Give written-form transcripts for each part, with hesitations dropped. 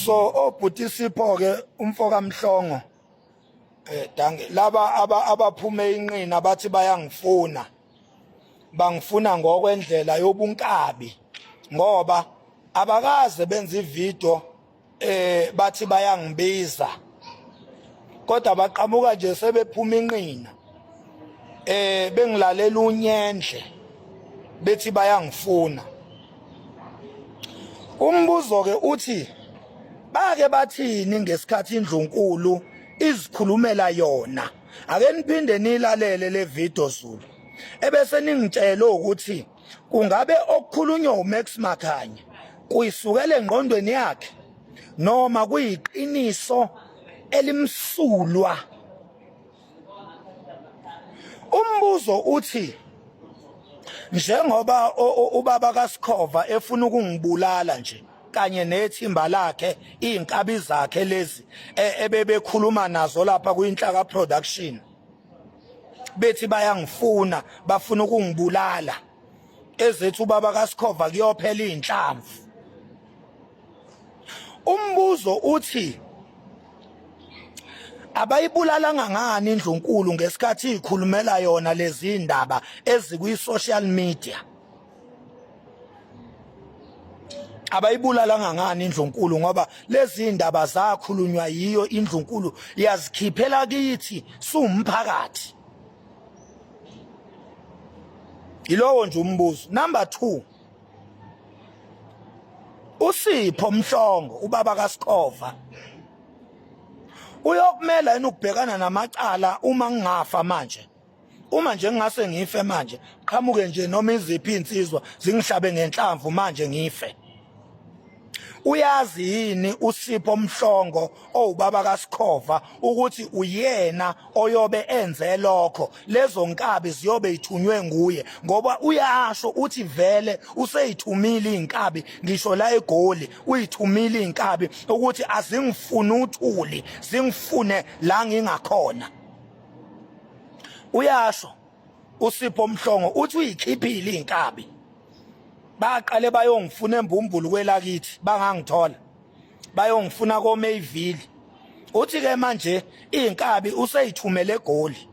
So obhuti Sipho ke umfo kaMhlongo, dange laba abaphume inqina bathi bayangifuna, bangifuna ngokwendlela yobunkabi, ngoba abakaze benza ivideo bathi bayangibiza, kodwa baqhamuka nje sebephuma inqina bengilalela unyendle bethi bayangifuna. Umbuzo ke uthi, bake bathini ngesikhathi indlunkulu izikhulumela yona? Ake niphinde nilalele le video, Zulu, ebese ningitshela ukuthi kungabe okukhulunywa uMax Makhanya kuyisukela engqondweni yakhe noma kuyiqiniso elimsulwa. Umbuzo uthi, njengoba ubaba kaSikhova efuna ukungibulala nje kanye nethimba lakhe, izinkabi zakhe lezi ebebekhuluma nazo lapha kuyinhlaka production, bethi bayangifuna, bafuna ukungibulala, ezethu ubaba kaSikhova kuyophela izinhlamvu. Umbuzo uthi, abayibulalanga ngani indlunkulu ngesikhathi ikhulumela yona lezi ndaba ezikwi social media? Abayibulalanga ngani indlunkulu? Ngoba lezi ndaba zakhulunywa yiyo indlunkulu, yazikhiphela kithi siwumphakathi. Yilowo nje umbuzo. Number 2, uSipho Mhlongo, ubaba kaSikhova, uyokumela yini ukubhekana namacala uma ngingafa manje? Uma nje ngingase ngife manje, qhamuke nje noma iziphi insizwa zingihlabe ngenhlamvu manje ngife, uyazi yini uSipho Mhlongo owubaba kaSikhova ukuthi uyena oyobe enze lokho? Lezo nkabi ziyobe ithunywe nguye, ngoba uyasho uthi vele useyithumile inkabi, ngisho la eGoli uyithumile inkabi ukuthi azingifune uthuli, zingifune la ngingakhona. Uyasho uSipho Mhlongo uthi uyikhiphile inkabi, baqale bayongifuna embumbulu kwelakithi, bangangithola, bayongifuna koMayville. Uthi ke manje inkabi useyithumele eGoli.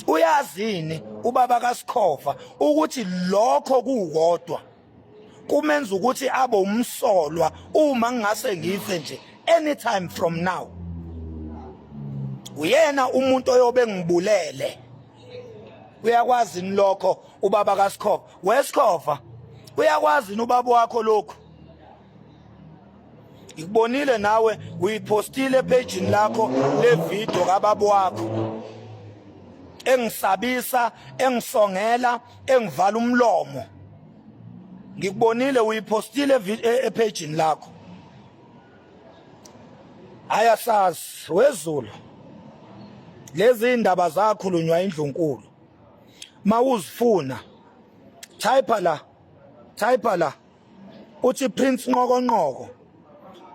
Uyazini ubaba kaSikhova ukuthi lokho kukodwa kumenza ukuthi abe umsolwa uma ngingase ngife nje anytime from now? Uyena umuntu oyobe ngibulele. Uyakwazi lokho ubaba kaSikhova? WeSikhova, uyakwazi ubaba wakho lokhu? Ngikubonile nawe uyipostile epagini lakho le video kababa wakho engisabisa, engisongela, engivala umlomo. Ngikubonile uyipostile epagini lakho. Ayasazi wezulu, lezi indaba zakhulunywa indlunkulu. Mawuzifuna, type la, type la uthi Prince Nqokonqoko,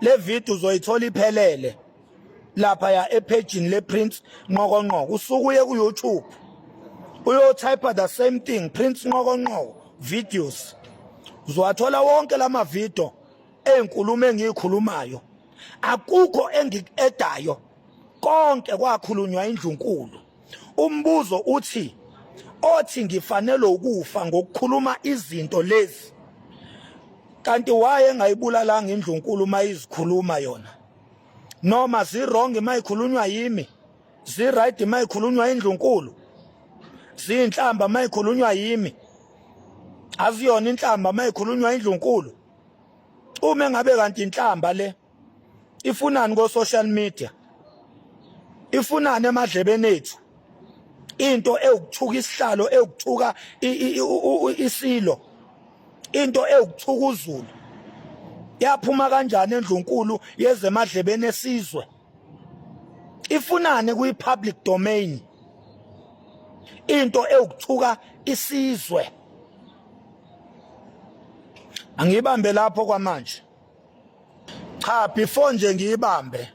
le video uzoyithola iphelele lapha ya epagini le Prince Nqokonqoko. Usuke uye ku YouTube, uyotype the same thing, Prince Nqokonqoko videos, uzowathola wonke lama video ezinkulumo engiyikhulumayo. Akukho engikuedayo, konke kwakhulunywa indlunkulu. Umbuzo uthi, othi ngifanele ukufa ngokukhuluma izinto lezi, kanti waye engayibulalanga indlunkulu mayizikhuluma yona? Noma zi-wrong mayikhulunywa yimi, zi-right mayikhulunywa indlunkulu? Ziyinhlamba mayikhulunywa yimi, aziyona inhlamba mayikhulunywa indlunkulu? Uma engabe kanti inhlamba le, ifunani ko social media? Ifunani emadlebeni ethu into ewukuthuka isihlalo, ewukuthuka isilo, into ewukuthuka uZulu? Yaphuma kanjani endlunkulu yezemadlebeni esizwe? Ifunani kwi public domain into ewukuthuka isizwe? Angibambe lapho kwamanje. Cha, before nje ngiyibambe,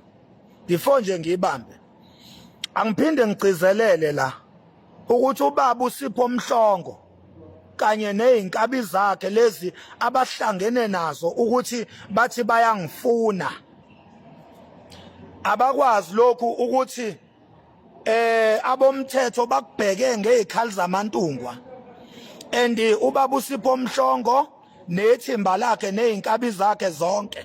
angiphinde ngigcizelele la ukuthi ubaba uSipho Mhlongo kanye nezinkabi zakhe lezi abahlangene nazo ukuthi bathi bayangifuna. Abakwazi lokhu ukuthi abomthetho bakubheke ngezikhali zamantungwa, and ubaba uSipho Mhlongo nethimba lakhe nezinkabi zakhe zonke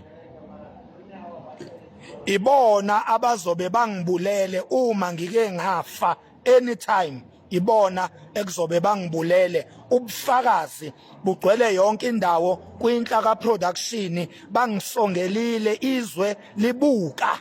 ibona abazobe bangibulele uma ngike ngafa anytime, ibona ekuzobe bangibulele. Ubufakazi bugcwele yonke indawo kwiNhlaka Production, bangisongelile izwe libuka.